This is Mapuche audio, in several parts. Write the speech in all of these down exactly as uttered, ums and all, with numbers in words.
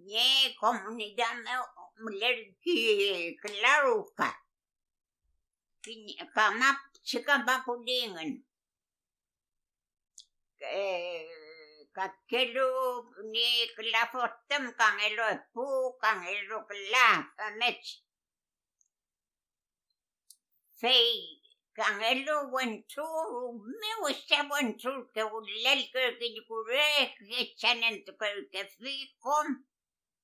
Kiñe komunida mew mülerkey küla ruka. Kiñe kama, pichi kamapu lingün. Eh, kakelu ñi küla fotüm, kangelu epu, kangelu küla femngechi. Fey kangelu wentru, rume wesa wentru, kewlelkerkey ñi kure, kechanentukerkefi kom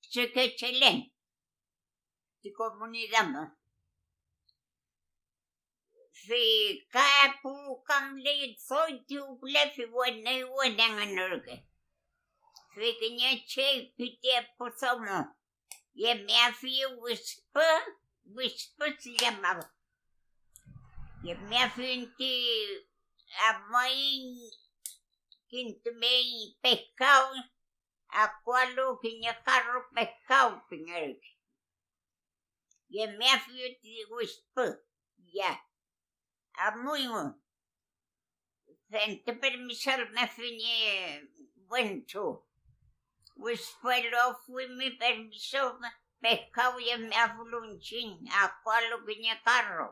pichikechelen ti komunida mew. Fey ka pu kam ley doy ti wülefi weney wenengen ürke. Fey kiñe che feypi ti epu domo yemeafi wishpü, wishpü se llama. Yemeafiñ ti amuaiñ kintumeñ pescado, akualu kiñe karru pescado pingerkey. Yemeafiyu ti wishpü, ya, amuyngu. Fente permiso elmefi ñi wentru. Wishpü eluafuymi permiso pescado yemeafulu iñchiñ, akualu kiñe karru.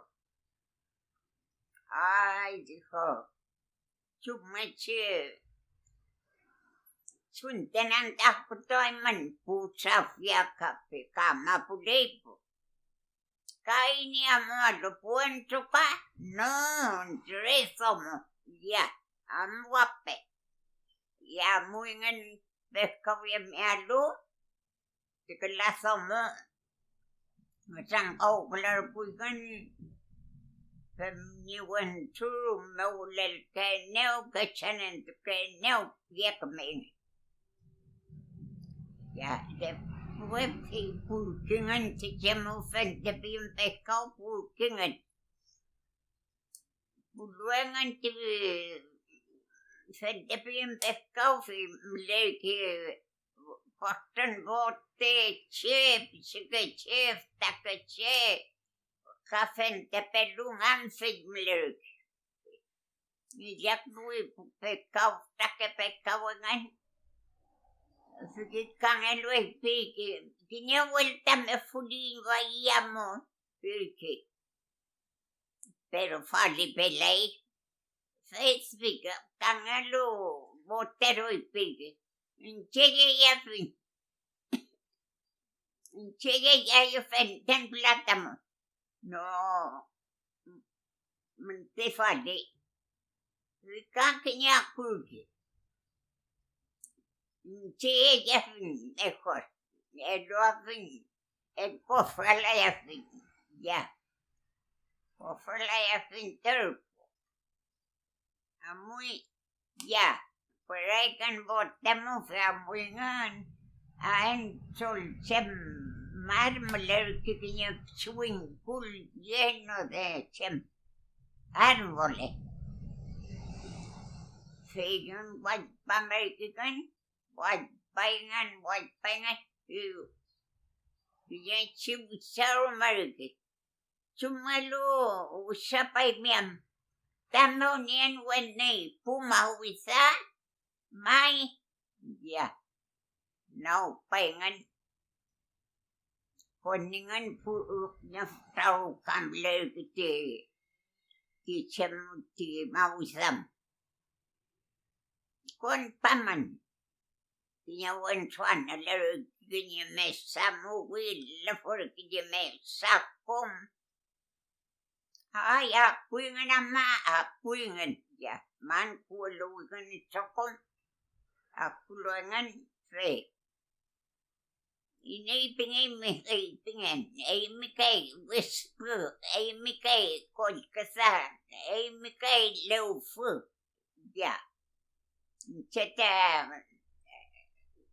Ay, dijo, chumngechi, ¿chem anta akütuaymün pu trafia ka pe ka mapu leypu? ¿Ka iney amualu pu wentru ka? No, tres domo, ya, amuape. Ya, amuyngün pescado yemealu, ti küla domo, nütramkawkülerpuyngün femngechi wentru rume wülelkeenew, kechanentukeenew, piekümeyngün. Ya, después fey purkingün ti chem fentepiyüm pescado, purkingün. Pulu engün ti fentepiyüm pescado, fey mülerkey fotüm bote, che, pichike che, fütake che, ka fentepelu ngan fey mülerkey. Ngillatuy pu pescado, fütake pescado engün. Fey kangelu feypirkey, kiñe welta mefuliyiñ wayi amu, pirkey. Pero falipeley, fey feypika, kangelu botero feypirkey, iñche yeyafiñ, iñche yeyayu fenten plata mu. No, müte fali, fey ka kiñe akurke. Iñche yeyafiñ mejor, eluafiñ, el kofralayafiñ, ya, kofralayafiñ terko. Amuy, ya, püraykün botemu, fey amuyngün a entrol chem mar mülerkey kiñe pichi wingkul lleno de chem árboles. Fey ñun wallpa merkekün, wallpayngün, wallpayngün, fey kiñechi wesa rume reke. ¿Chumngelu wesapaymi am? Ta mew nien weney pu mawida, may, ya, nagpayngün, koningün pu ña fütra ruka mülerkey ti, ti chem ti mawida am. Konpamün. Kiñe wentru anülerkey kiñe mesa mu, wilüfürkey kiñe mesa kom. Ay, akuyngün ama, akuyngün, ya, man kuwüluwingün itrokom, akulu engün, fey. ¿Iney pingeymi feypingen? Eymi kay wishpü, eymi kay kollküsa, eymi kay lewfü. Ya. Iñche ta, eh,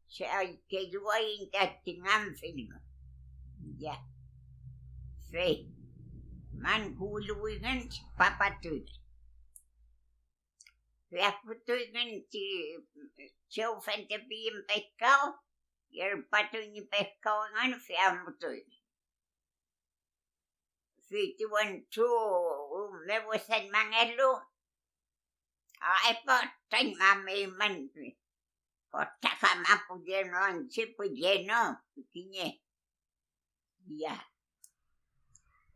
chay kelluwayiñ tati nganfillmu. Ya. Fey man kuwüluwingün, tripapatuy. Fey afutuyngün ti chew fentepiyüm pescado, yerpatuy ñi pescado engün, fey amutuy. Fey ti wentru rume wesañmangelu, ay, pütrañmameymün, pi. Kotaka mapu lleno, anchi pu lleno, kiñe. Ya.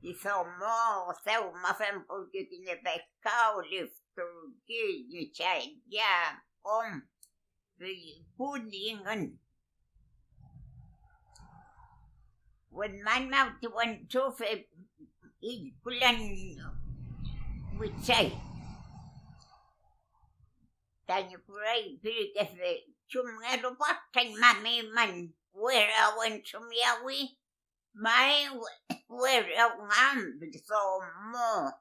Ti domo dewma fempulki kiñe pescaw, lifturki ñi chaya, kom. Fey puli engün. Wünmañmaw ti wentru fey illkulen wichay. Tañi kure pirkefe, ¿chumngelu patrañmamimün wera wentru miyawi? May, wera ngam domo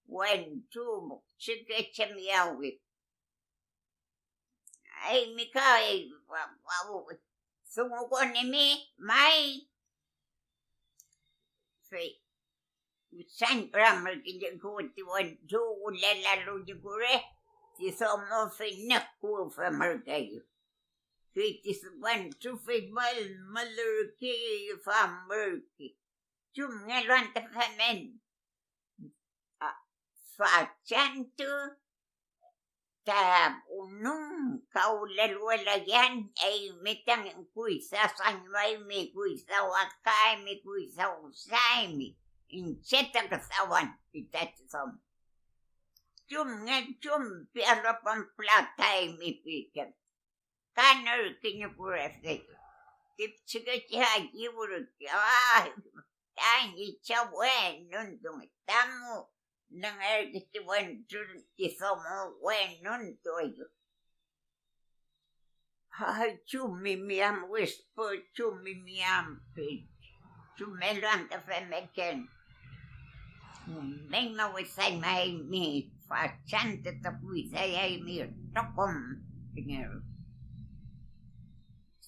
wentru pichikeche miyawi. Eymi kay, wa-, wa-, dungukonimi may. Fey witrañpüramürkey ti wentru wülelalu ñi kure, ti domo fey nükuwe femürkeeyew. Fey ti wentru fey mülmülürkey, famürkey. ¿Chumngelu anta femen? A, fachantü ta nunka wülelwelayan, eymi ta kuydasañmaymi, kuydawakaymi, kuydawsaymi, iñche ta küdawan pi tati domo. ¿Chumngechi pialu püla ta eymi pirke? Ka nürkey ñi kure fey ti pichikeche ayüwürkey, ay, tañi chaw wenun dungu, tamu nüngerkey ti wentru ti domo wenun tueyew. Ay, chumimi am wespu, chumimi am pi, chumelu anta femmeken. Meñma wesañmaeymi, fachantü ta kuydayaymi itrokom pingeru.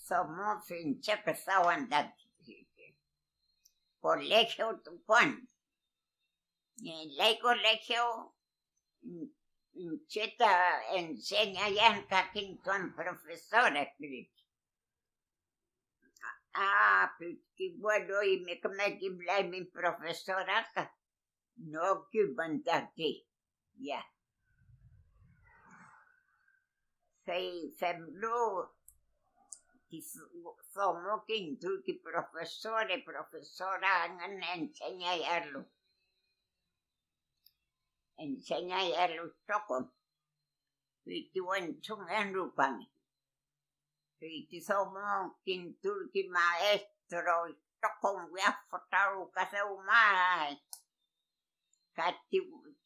Domo finche küdawan tati colegio tukuan. Ngelay colegio, iñche ta enseñayan kakintuan profesores. Ah, pi-, bueno, eymi küme kimlaymi profesora ka, no kimün tati, ya. Fey femlu, ti domo kintuy ti profesores, profesora engün enseñayalu, enseñayalu itrokom. Fey ti wentru ngen rupan. Fey ti domo kinturki maestro itrokom wiafuta ruka dewmay. Ka ti,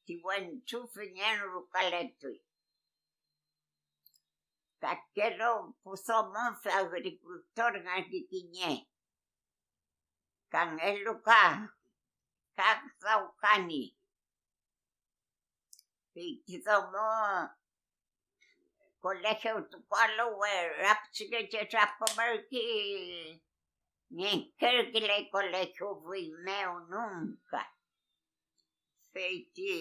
ti wentru püñeñ rukaletuy. Kakelu pu domo agricultor ngerki kiñe. Kangelu ka, ka küdawkani. Fey ti domo colegio tukualu wera pichikeche trapümerki, ngenkerkiley colegio füy mew nunka. Fey ti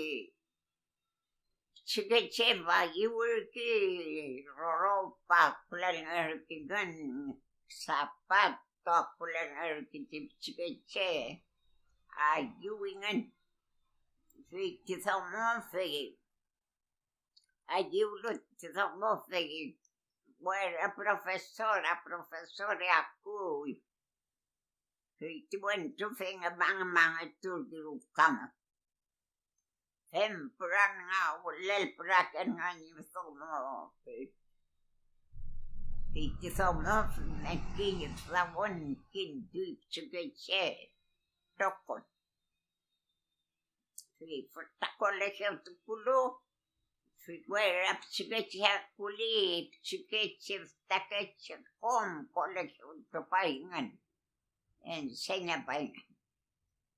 pichikeche bayüwürki, roropa akülengerkingün, zapato akülengerki ti pichikeche, ayüwingün. Fey ti domo fey, ayüwlu ti domo fey wera profesora, profesor akuy. Fey ti wentru fey ngümangeturki ruka mew. Fempüran nga wülel püraken nga ñi domo. Fey ti domo femmeki ñi füdawün kintuy pichikeche itrokom. Fey fütra colegio tukulu, fey wera pichikeche akuli, pichikeche, fütakeche, kom colegio tripayngün, enseñapayngün.